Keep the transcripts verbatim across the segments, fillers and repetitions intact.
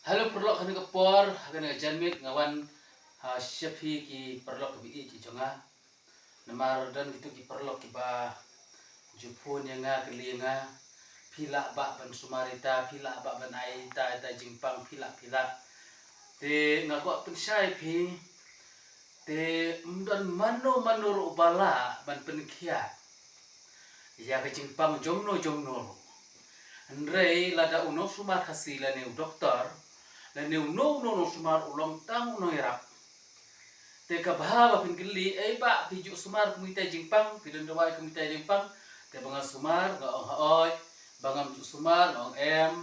Hello paralok, ha kane ka por, ha kane ka janmiet nga wan ha sha phi ki paralok kiba ïeit ki jong nga. Namar don kito ki paralok kiba ju phone ïa nga, kylli ïa nga, phi lah bah ban sumar ïa ita, phi lah bah ban ai ita, ita jingpang, phi lah, phi lah. Te nga kwah pynshai phi, te ym don mano mano ruh ba lah ban pynkhiah ïa ka jingpang jongno jongno ruh. Hynrei lada u nongsumar Khasi lane u doktor lane uno uno nongsumar u long tang u nongïarap. Te ka bha ba phin kylli, ei bah, phi ju sumar kum ita jingpang, phi don dawai kum ita jingpang? Te ba nga sumar nga ong hooid, ba ngam ju sumar nga ong em,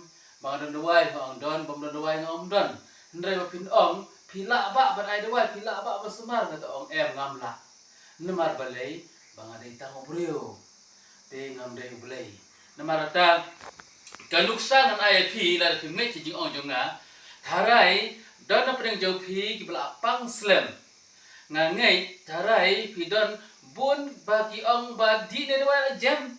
ba nga don dawai nga ong don, bym don dawai nga ong don. Hynrei ba phin ong phi lah bah ban ai dawai, phi lah bah ban sumar, nga te ong em, ngam lah. Namar balei? Ba nga dei tang u briew, te ngam dei U Blei. Namar kata ka nuksa ngan ai ïa phi lada phim ngeit ka jingong jong nga. Tharai don na pdeng jong phi kiba la pang slem. Nga ngeit tharai phi don bun ba ki ong ba dih ne dawai la jem.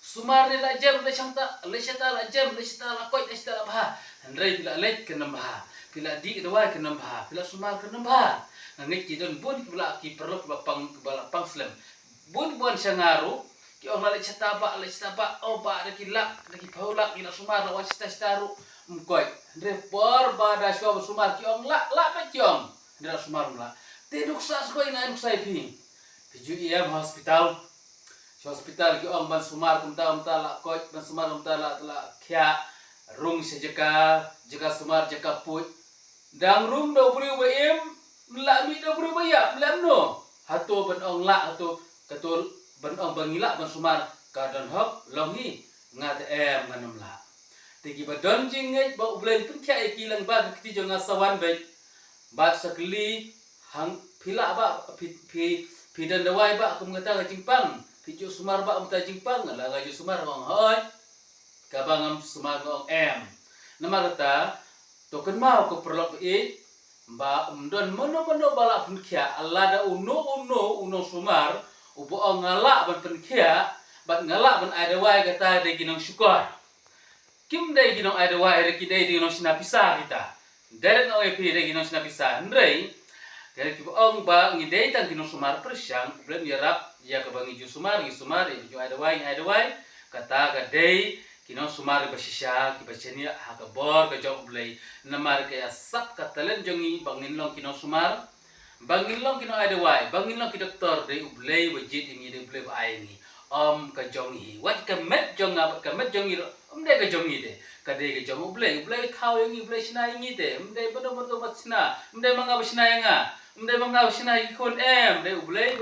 Sumar ne la jem, leit shata, leit shata la jem, leit shata la koit, leit shata la bha. Hynrei phi la leit kan ym bha, phi la dih dawai kan ym bha, phi la sumar kan ym bha. Nga ngeit ki don bun kiba la, ki paralok kiba pang, kiba la pang slem. Bun bun sha nga ruh ki ong la leit shata bah, leit shata bah, oh bah, da ki lak, da ki phew lak ki la sumar, la wan shata shata ruh ym koit. Hynrei por ba da shuwa ba sumar ki ong lah, lah beit ki ong. Hynrei la sumar ym lah. Te nuksa sa koit, nga nuksa ïa phi. Phi ju ïa em ha hospital. Sha hospital ki ong ban sumar kumta kumta la koit, ban sumar kumta la, la khiah, rung sha jaka, jaka sumar, jaka puit. Dang rung da u briew ba im, la mih da u briew ba ïap, lem no. Hato ban ong lah, hato kato ban ong ba ngi lah ban sumar, ka don hok long hi? Nga te em, ngan ym lah. Te kiba don jingngeit ba U Blei pynkhiah ïa ki lang ba ka kti jong nga sa wan beit. Bad sa kylli, hang phi lah bah, phi, phi, phi don dawai bah kum kata ka jingpang, phi ju sumar bah kum kata jingpang? La nga ju sumar, nga ong hooid. Kaba ngam sumar nga ong em. Namar kata to kynmaw ko paralok ba ïeit, ba ym don mano mano ba lah pynkhiah, lada uno uno u nongsumar uba ong nga lah ban pynkhiah bad nga lah ban ai dawai, kata dei ki nongshukor. Kim dei ki nong ai dawai, re ki dei, dei ki nongshna pisa kita. Direct nga ong ïa phi, dei ki nongshna pisa. Hynrei ka dei kiba ong ba ngi dei tang ki nongsumar pyrshang, U Blei un ïarap ïa kaba ngi ju sumar ngi sumar, ïa ba ju ai dawai ngi ai dawai. Kata ka dei ki nongsumar kiba shisha, kiba shaniah ha ka bor ka jong U Blei. Namar ka ïasap ka talent jong ngi ba ngin long ki nongsumar, ba ngin long ki nong ai dawai, ba ngin long ki doktor, dei U Blei ba jied ïa ngi, dei U Blei ba ai ïa ngi. Ym ka jong ngi. Wat ka met jong nga bad ka met jong ngi ruh, ym dei ka jong ngi te, ka dei ka jong U Blei. U Blei thaw ïa ngi, U Blei shna ïa ngi te. Ym dei ba dei ba dei ba shna, ym dei ma nga ba shna ïa nga, ym dei ma nga ba shna ïa ki khun, em, dei U Blei